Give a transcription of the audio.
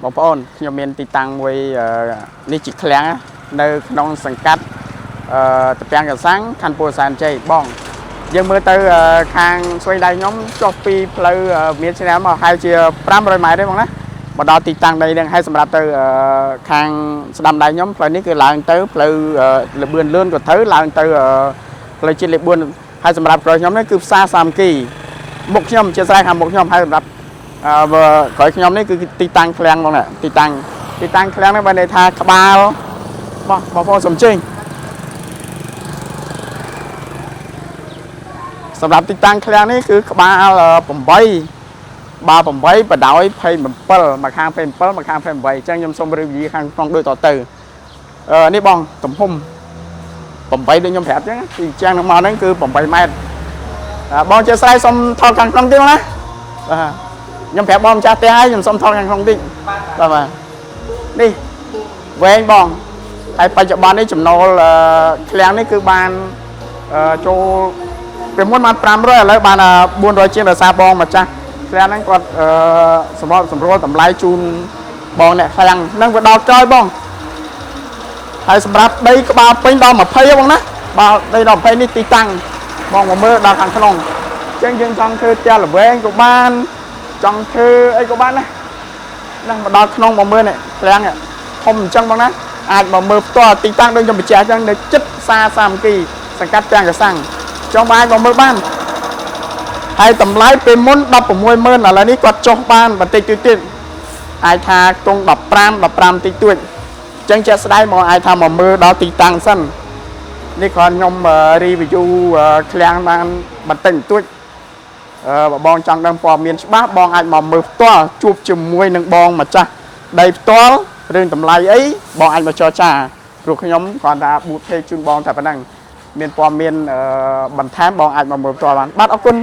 បងប្អូនខ្ញុំមានទីតាំងមួយនេះជាឃ្លាំងណានៅក្នុងសង្កាត់ត្រពាំងកសាំងខណ្ឌពោធិ៍សែនជ័យបងយើងមើលទៅខាងស្វ័យដៃខ្ញុំចុះពីផ្លូវមានឆ្នាំមកហើយជា500ម៉ែត្រទេបងណាមកដល់ទីតាំងដីហ្នឹងហើយសម្រាប់ទៅខាងស្ដាំដៃខ្ញុំផ្លូវនេះគឺឡើងទៅផ្លូវលបឿនលឿនក៏ត្រូវឡើងទៅផ្លូវជាតិលេខ4ហើយសម្រាប់ក្រោយខ្ញុំនេះគឺផ្សារសាមគ្គីមុខខ្ញុំជាស្រ័យខាងមុខខ្ញុំហើយសម្រាប់ បើក្រោយខ្ញុំនេះគឺទីតាំងឃ្លាំងបងណាទីតាំងឃ្លាំងនេះបើន័យថាក្បាលបងបងប្អូនសំជិញសម្រាប់ទីតាំងឃ្លាំងនេះគឺក្បាល8បាល់8បដោយ27មកខាង27មកខាង28អញ្ចឹងខ្ញុំសូម review ខាងក្នុងដូចតទៅនេះបងទំហំ8ដូចខ្ញុំប្រាប់អញ្ចឹងពីជាងនឹងមកហ្នឹងគឺ8ម៉ែត្របងជាស្រ័យសូមថតខាងក្នុងទៀតណាបាទខ្ញុំប្រាប់បងម្ចាស់ផ្ទះហើយខ្ញុំសូមថតខាងក្នុងតិចបាទបាទនេះវែងបងហើយបច្ចុប្បន្ននេះចំណូលឃ្លាំងនេះគឺបានចូលពីមុនបាន500ឥឡូវបាន400ជាងដោយសារបងម្ចាស់ឃ្លាំងហ្នឹងគាត់សម្របសម្រួលតម្លៃជូនបងអ្នកឃ្លាំងហ្នឹងវាដល់ក្រោយបងហើយសម្រាប់ដីក្បាលពេញដល់20ហ៎បងណាបាទដីដល់20នេះទីតាំងបងមកមើលដល់ខាងក្នុងអញ្ចឹងយើងចង់ធ្វើផ្ទះល្វែងក៏បានចង់ធ្វើអីក៏បានដែរណាមកដល់ក្នុងមកមើលនេះឃ្លាំងនេះធំអញ្ចឹងបងណាអាចមកមើលផ្ទាល់ទីតាំងដូចខ្ញុំបញ្ជាក់អញ្ចឹងនៅចិត្តផ្សារសាមគ្គីសង្កាត់ទាំងកសាំងចង់បានមកមើលបានហើយតម្លៃពេលមុន160,000ឥឡូវនេះគាត់ចុះបានបន្តិចតួចទៀតអាចថាគង់15 15តិចតួចអញ្ចឹងជាក់ស្ដែងមកអាចថាមកមើលដល់ទីតាំងសិននេះគ្រាន់ខ្ញុំ review ឃ្លាំងបានបន្តិចបន្តួចបើបងចង់ដឹងព័ត៌មានច្បាស់បងអាចមកមើលផ្ទាល់ជួបជាមួយនឹងបងម្ចាស់ដីផ្ទាល់រឿងតម្លៃអីបងអាចមកចរចាព្រោះខ្ញុំគ្រាន់តែប៊ូតពេកជូនបងតែប៉ុណ្ណឹងមានព័ត៌មានបន្ថែមបងអាចមកមើលផ្ទាល់បានបាទអរគុណ